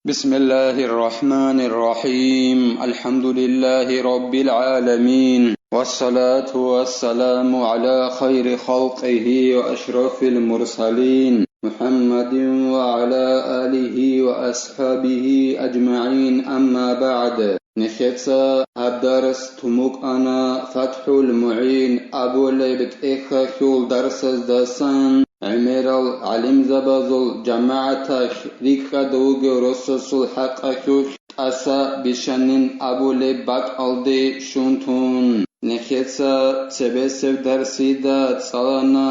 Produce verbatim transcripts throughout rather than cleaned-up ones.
بسم الله الرحمن الرحيم. الحمد لله رب العالمين. والصلاة والسلام على خير خلقه وأشرف المرسلين محمد وعلى آله وأصحابه أجمعين. أما بعد. Нехеца гьаб дарс тумукъана ФатхӀул МугӀин абулеб тӀехьалъул дарсаздасан. ГӀемерал гӀалимзабазул жамагӀаталъ рикӀкӀад вугев росасул хӀакъалъулъ тӀаса бищанин абулеб бакӀалде щун тун, нехеца цебесеб дарсида цӀалана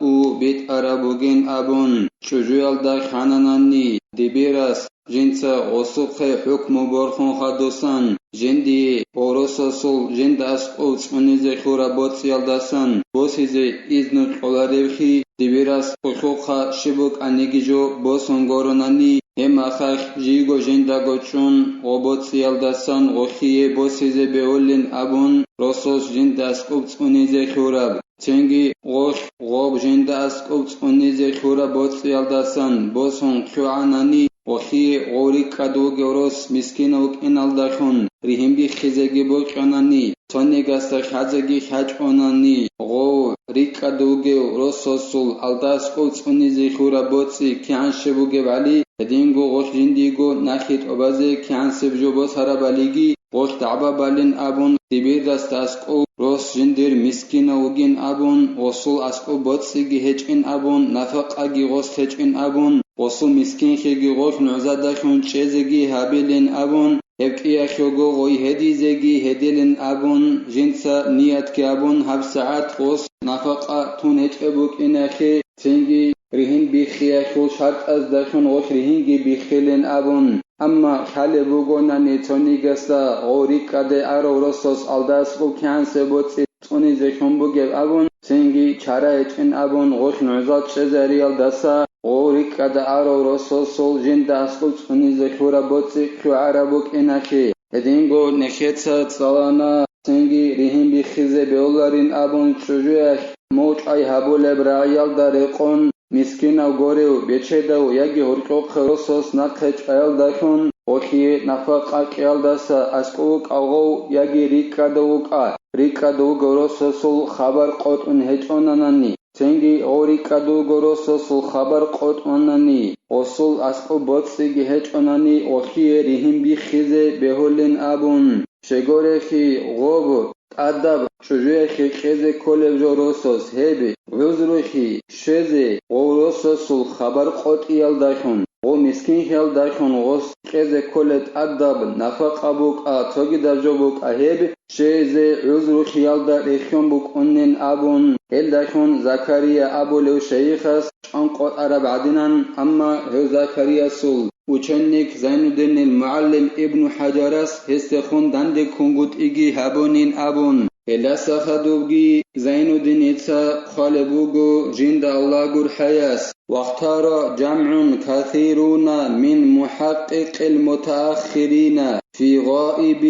у битӀараб бугин абун, чӀужуялда хананани дибирас жинца гъосухъе хӀукму борхун хадусан, жиндие гъоросасул жинда аскӀов цӀунизе хьураб боцӀиялдасан босизе изну кьоларевхъи, дибирас хъулухъа щиб букӀаниги жо босун горонани, гьемахъахъ жийго жиндаго чӀун гъо боцӀиялдасан гъохие босизе бегьулин абун, росас жинда аскӀов цӀунизе хьураб. Цинги гъолъ гъоб жинда аскӀов цӀунизе хьураб боцӀиялдасан босун лъугӀанани, гъолъие гъов рикӀкӀад вугев рос мискинав вукӀиналдалъун ригьин биххизеги бокьанани, цонигасда хьазеги хьачӀонани, гъов рикӀкӀад вугев росасул алда аскӀов цӀунизе хьураб боцӀи кигӀан щиб бугебали, гьединго гъолъ жиндиего нахъе тӀубазе кигӀансеб жо босарабалиги, гъолъ дагӀба балин абун, дибирасда аскӀов рос жиндир мискинав вугин абун, гъосул аскӀов боцӀиги гьечӀин абун, нафакъаги гъос гьечӀин абун, гъосул мискинлъиги гъолъ нугӀзадалъун чӀезеги гьабилин абун, гьеб кӀиялъего гъой гьедизеги гьедилин абун, жинца ниятги абун, гьабсагӀат гъос нафакъа тун гьечӀеб букӀиналъе, цинги ригьин биххиялъул шартӀаздалъун гъолъ ригьинги биххилин абун. Амма лъалеб бугонани цонигасда гъов рикӀкӀаде арав росас алда аскӀов кигӀансеб боцӀи цӀунизе хьун бугеб абун, цинги чара гьечӀин абун гъолъ нугӀзал чӀезариялдаса гъов рикӀкӀада арав росасул жинда аскӀов цӀунизе хьураб боцӀи лъугӀараб букӀиналъе. Гьединго нехеца цӀалана, цинги ригьин биххизе бегьуларин абун чӀужуялъ мочӀай гьабулеб рагӀиялда рекъон, мискинав горев, бечедав яги гьоркьохъе росас нахъе чӀаялдалъун, гъолъие нафакъа кьеялдаса аскӀов вукӀа гъов яги рикӀкӀадав вукӀа, рикӀкӀад вугев росасул хабар къотӀун гьечӀонанани, цинги гъов рикӀкӀад вугев росасул хабар къотӀунани, гъосул аскӀов боцӀиги гьечӀонани, гъолъие ригьин биххизе бегьулин абун. Щегорехи гъоб тӀадаб чӀужуялъе кьезе кколеб жо росас гьеб гӀузрухъе щвезе гъов росасул хабар къотӀиялдалъун, гъов мискинлъиялдалъун гъос кьезе кколеб тӀадаб нафакъа букӀа, цогидаб жо букӀа гьеб щвезе гӀузрухъиялда рехьон букӀунин абун, гьелдалъун Закария абулев шайихас чӀван къотӀараб гӀадинан, амма гьев Закариясул ученик Зайнуддинил мугӀалим Ибну ХӀажарас гьесдехун дандеккунгутӀиги гьабунин абун. Гьелдаса хадубги Зайнуддиница хъвалеб буго жинда Аллагь гурхӀаяс: واختار جمع كثيرون من محقق المتأخرين في غائب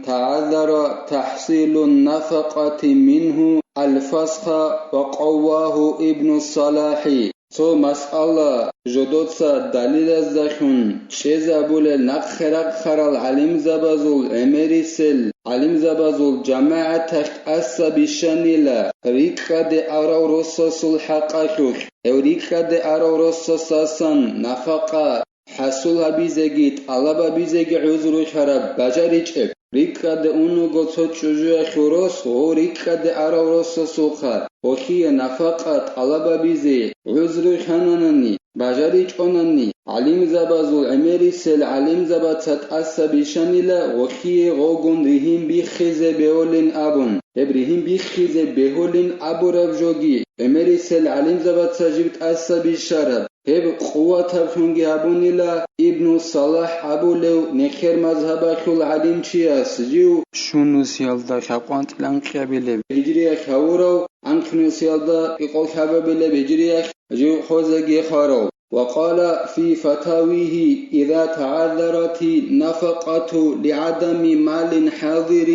تعذر تحصيل النفقة منه الفصح وقواه ابن الصلاح. Цо масъала жодоца далилаздалъун чӀезабулел нахъе рахъарал гӀалимзабазул гӀемерисел гӀалимзабазул жамагӀаталъ тӀаса бищанила рикӀкӀаде арав росасул хӀакъалъулъ. Гьев рикӀкӀаде арав росасасан нафакъа хӀасул гьабизеги тӀалаб гьабизеги гӀузрухъараб бажаричӀеб. РикӀкӀаде унаго цо чӀужуялъул рос гъов рикӀкӀаде арав росасухъа гъолъие нафакъа тӀалаб гьабизе гӀузрухъананани, бажаричӀонани, гӀалимзабазул гӀемерисел гӀалимзабаца тӀаса бищанила гъолъие гъовгун ригьин биххизе бегьулин абун. Гьеб ригьин биххизе бегьулин абураб жоги гӀемерисел гӀалимзабаца жиб тӀаса бищараб. Гьеб къуватаблъунги гьабунила Ибну Салахь абулев нехер мазгьабалъул гӀалимчияс жив щунусиялда лъабкъоялда анкьабилеб гьижриялъ гьавурав, анкьнусиялда пикъолъабабилеб гьижриялъ жив хвезеги хварав. وقال في فتاويه: إذا تعذرت النفقة لعدم مال حاضر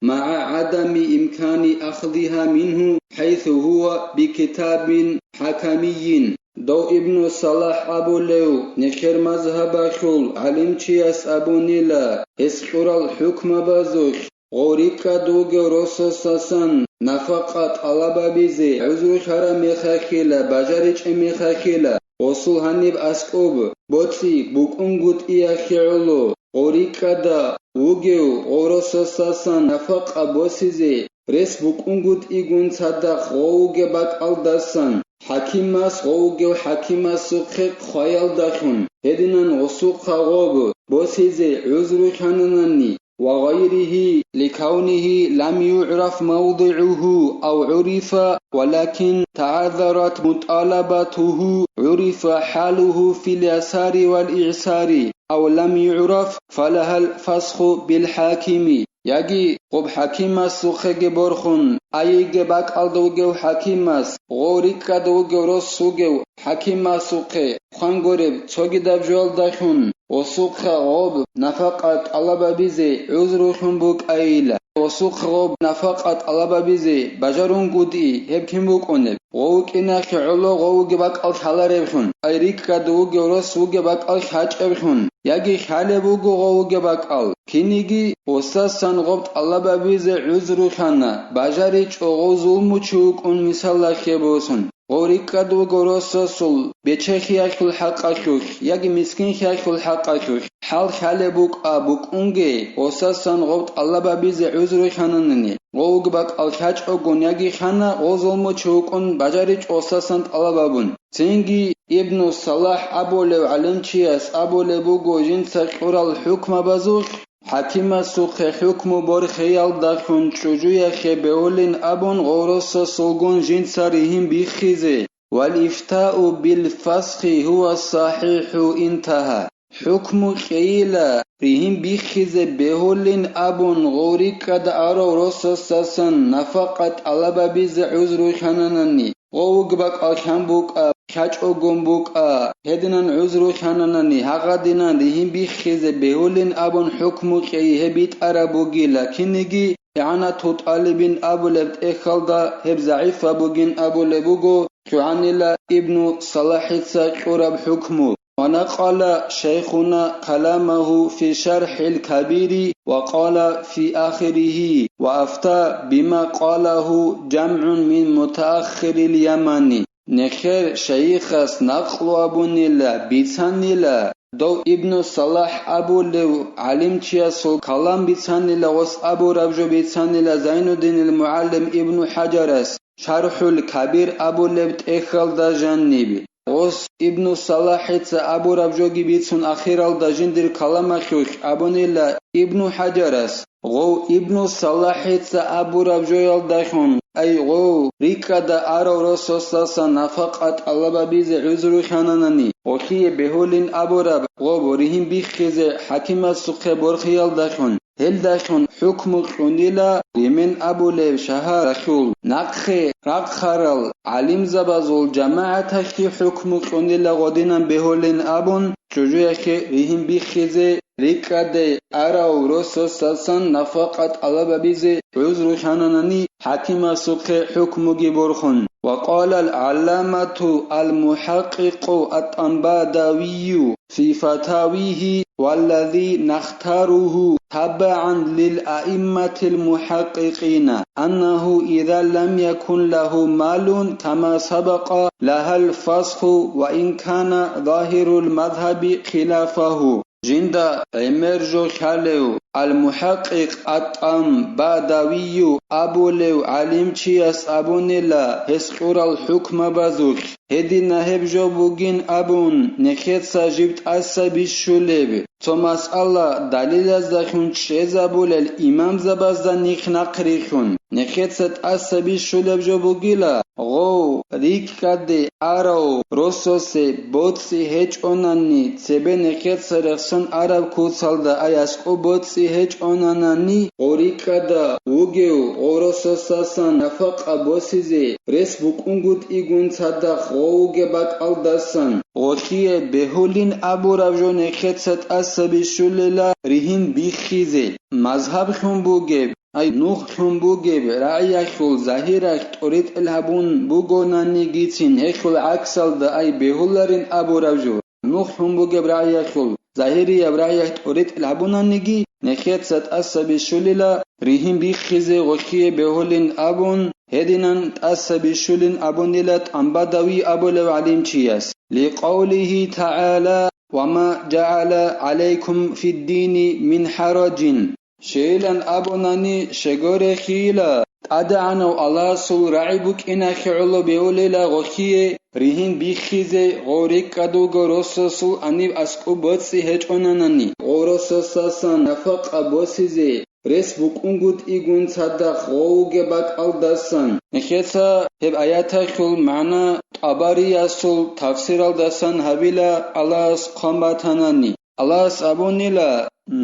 مع عدم إمكان أخذها منه حيث هو بكتاب حكمي Дов Ибну Салахь абулев нехер мазгьабалъул гӀалимчияс абунила, гьес кьурал хӀукмабазулъ гъов рикӀкӀад вугев росасдасан нафакъа тӀалабабизе гӀузру лъараб мехалъила, бажаричӀеб мехалъила, гъосул гьаниб аскӀоб боцӀи букӀунгутӀиялъе гӀоло, гъов рикӀкӀада вугев гъов росасдасан нафакъа босизе рес букӀунгутӀигун цадахъ гъов вугеб бакӀалдасан, хӀакимас гъов вугев хӀакимасухъе хъваялдалъун, гьединан гъосухъа гъоб босизе гӀузру лъананани, وغيره لكونه لم يعرف موضعه أو عرف ولكن تعذرت مطالبته عرف حاله في اليسار والإعسار أو لم يعرف فلها الفسخ بالحاكم. Яги гъоб хӀакимасухъеги борхун, айиги бакӀалда вугев хӀакимас, гъов рикӀкӀад вугев рос вугев хӀакимасухъе хъван гуреб цогидаб жоялдалъун, гъосухъа гъоб нафакъа тӀалабабизе гӀузрулъун букӀайила. Гъосухъа гъоб нафакъа тӀалабабизе бажарунгутӀи гьеб кин букӀунеб? Гъов вукӀиналъе гӀоло гъов вугеб бакӀал лъалареблъун, ай рикӀкӀад вугев рос вугеб бакӀал лъачӀеблъун, яги лъалеб буго гъов вугеб бакӀал. Киниги гъосасан гъоб тӀалабабизе гӀузру лъана, бажаричӀо гъов зулмучи вукӀун мисалалъе босун. Гъов рикӀкӀад вуго росасул бечелъиялъул хӀакъалъулъ яги мискинлъиялъул хӀакъалъулъ хӀал лъалеб букӀа букӀунги, гъосасан гъов тӀалабабизе гӀузру лъананани, гъов вугеб бакӀал лъачӀогун яги лъана, гъов зулмучи вукӀун бажаричӀо гъосасан тӀалаб абун. Цинги Ибну Салахь абулев гӀалимчияс абулеб буго жинца кьурал хӀукмабазулъ, хӀакимасухъе хӀукму борхиялдалъун чӀужуялъе бегьулин абун гъов росасулгун жинца ригьин биххизе, والإفتاء بالفسخ هو الصحيح انتهى. ХӀукму кьейила, ригьин биххизе бегьулин абун гъов рикӀкӀад арав росасдасан нафакъа тӀалабабизе гӀузру лъананани, гъов вугеб бакӀал лъан букӀа, лъачӀогун букӀа, гьединан гӀузру лъананани, гьагъадинан ригьин биххизе бегьулин абун хӀукму кьей гьеб битӀараб бугила, киниги ИгӀанату ТӀалибин абулеб тӀехьалда гьеб загӀипаб бугин абулеб буго, лъугӀанила Ибну Салахица кьураб хӀукму. ونقل شيخنا كلامه في شرح الكبير وقال في آخره: وأفتى بما قاله جمع من متأخر اليمن. Нехер шайихас накълу абунила, бицанила, дов Ибну Салахь абулев гӀалимчиясул калам бицанила, гъос абураб жо бицанила Зайнуддинил МугӀаллим Ибну ХӀаджарас, ШархӀул Кабир абулеб тӀехьалда жаниб. Гъос Ибну Салахица абураб жоги бицун, ахиралда жиндир каламалъулъ абунила Ибну ХӀаджарас, гъов Ибну Салахица абураб жоялдалъун, ай гъов рикӀкӀада арав росасдасан нафакъа тӀалабабизе гӀузру лъананани, гъолъие бегьулин абураб гъоб ригьин биххизе хӀакимасухъе борхиялдалъун, гьелдалъун хӀукму кьунила Йемен абулеб шагьаралъул нахъе рахъарал гӀалимзабазул жамагӀаталъе хӀукму кьунила гъодинан бегьулин абун, чӀужуялъе ригьин биххизе рикӀкӀаде арав росасдасан нафакъа тӀалабабизе гӀузру лъананани хӀакимасухъе хӀукмуги борхун. وقال العلامة المحقق الطنباداوي في فتاويه: والذي نختاره تبعا للأئمة المحققين أنه إذا لم يكن له مال كما سبق لها الفسخ وإن كان ظاهر المذهب خلافه. Жинда гӀемер жо лъалев ал-МухӀакъикъ ат-ТӀанбадавию абулев гӀалимчияс абунила гьес кьурал хӀукмабазулъ, гьедина гьеб жо бугин абун, нехеца жиб тӀаса бищулеб. Цо масъала далилаздалъун чӀезабулел имамзабазда нихъ нахърилълъун, нехеца тӀаса бищулеб жо бугила, гъов рикӀкӀаде арав росасе боцӀи гьечӀонани, цебе нехеца рехсон араб куцалда ай аскӀоб боцӀи гьечӀонанани, гъов рикӀкӀада вугев гъов росасдасан нафакъа босизе рес букӀунгутӀигун цадахъ гъов вугеб бакӀалдасан, гъолъие бегьулин абураб жо нехеца тӀаса бищулила ригьин биххизе. Мазгьаблъун бугеб, ай нух лъун бугеб рагӀиялъул загьиралъ тӀоритӀел гьабун бугонанигицин гьелъул гӀаксалда ай бегьуларин абураб жо. Нух лъун бугеб рагӀиялъул загьирияб рагӀиялъ тӀоритӀел гьабунаниги, нехеца тӀаса бищулила ригьин биххизе гъолъие бегьулин абун, гьединан тӀаса бищулин абунила ТӀамбадавий абулев гӀалимчияс, ликъавлихи тагӀала: «Ва ма жагӀала гӀалайкум фиддини мин хӀараджин». Щайилан абунани, щегорехийила, ТӀадегӀанав Аллагьасул рагӀи букӀинахи гӀоло бегьулила гъолъие ригьин биххизе, гъов рикӀкӀад вуго росасул аниб аскӀуб боцӀи гьечӀонанани, гъов росасасан нафакъа босизе, рес букӀунгутӀигун цадахъ гъов вугеб бакӀалдасан. Нехеца гьеб аяталъул магӀна ТӀабариясул тафсиралдасан гьабила Аллагьас хъван батанани. Аллагьас абунила: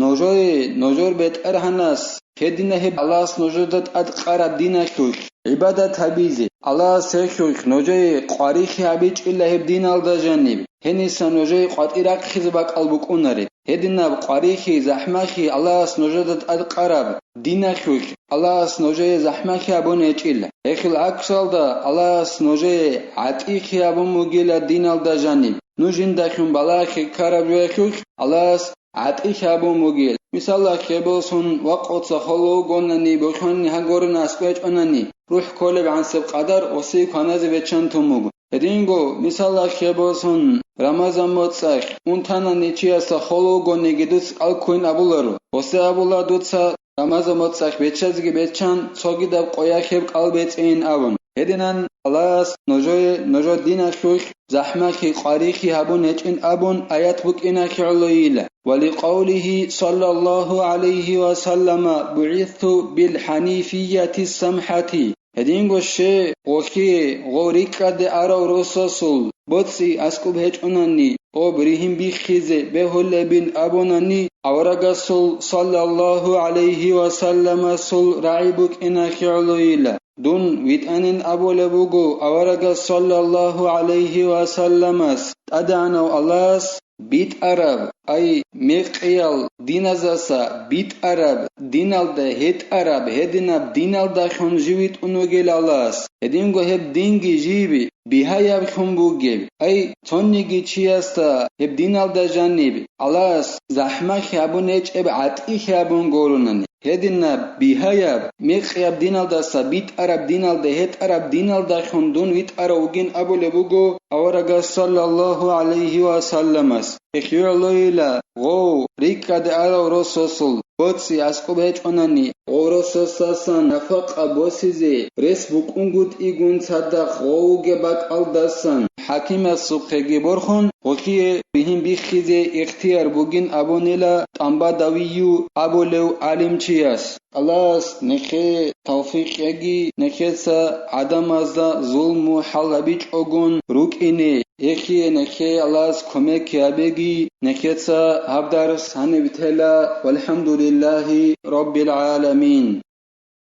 «Нужее, нужер БетӀергьанас, гьедина гьеб Аллагьас нужеда тӀад къараб диналъулъ гӀибадат гьабизе. Аллагьас гьелъулъ нужее къварихьи гьабичӀила гьеб диналда жаниб. Гьениса нужее къватӀир рахъизе бакӀал букӀунареб. Гьединаб къварихьи, захӀмахьи Аллагьас нужеда тӀад къараб диналъулъ Аллагьас нужее захӀмахьи гьабун гьечӀила. Гьелъул гӀаксалда Аллагьас нужее гӀатӀихьи гьабун бугила диналда жаниб. Нуж жиндалъун балагье ккараб жоялъулъ Аллагьас гӀатӀихьи гьабун бугил. Мисалалъе босун, вакъуца холо вугонани, бухӀанни гьагорна аскӀвечӀонани, рухӀ кколеб гӀансеб къадар осие кваназе беччан тун буго. Гьединго, мисалалъе босун, Рамазан моцӀалъ унтанани чиясда холо вугониги дуца кӀал ккуйин абуларо. Осе абула дуца Рамазан моцӀалъ беччазеги беччан, цогидаб къоялъ гьеб кӀал бецӀейин абун. Гьединан Аллагьас нужее, нужер диналъулъ захӀмахьи къварихьи гьабун гьечӀин абун аят букӀинахи гӀолойила. Ва ликъавлихи саллаллагьу гӀалайгьи ва саллама: «БугӀисту бил хӀанифияти самхӀати». Гьединго щай гъолъие гъов рикӀкӀаде арав росасул боцӀи аскӀуб гьечӀонани, гъоб ригьин биххизе бегьулебин абунани, аварагасул саллаллагьу гӀалайгьи ва салламасул рагӀи букӀинахи гӀолойила. Дун витӀанин абулеб буго аварагас саллаллагьу гӀалайгьи ва салламас, ТӀадегӀанав Аллагьас битӀараб, ай, мекъиял диназаса битӀараб, диналда гьетӀараб, гьединаб диналдалъун жив витӀун вугел Аллагьас. Гьединго гьеб динги жиб бигьаяб лъун бугеб. Ай, цониги чиясда гьеб диналда жаниб Аллагьас захӀмахьи гьабун гьечӀеб гӀатӀихьи гьабун гуронани. Гьединаб бигьаяб, мекъияб диналдаса битӀараб, диналда гьетӀараб диналдалъун дун витӀарав вугин абулеб буго аварагас саллаллагьу гӀалайгьи ва салламас. Гьелъие гӀолойила гъов рикӀкӀаде арав росасул боцӀи аскӀуб гьечӀонани, гъов росасасан нафакъа босизе, рес букӀунгутӀигун цадахъ гъов вугеб бакӀалдасан, хӀакимасухъеги борхун, гъолъие ригьин биххизе ихтияр бугин абунила ТӀамбадавию абулев гӀалимчияс. Аллагьас нехее тавфикъ кьеги, нехеца гӀадамазда зулму хӀалабичӀогун рукӀине, гьехие нехее Аллагьас кумек гьабеги, нехеца гьаб дарс гьаниб тела. ВалхӀамдулиллагьи раббил гӀаламин.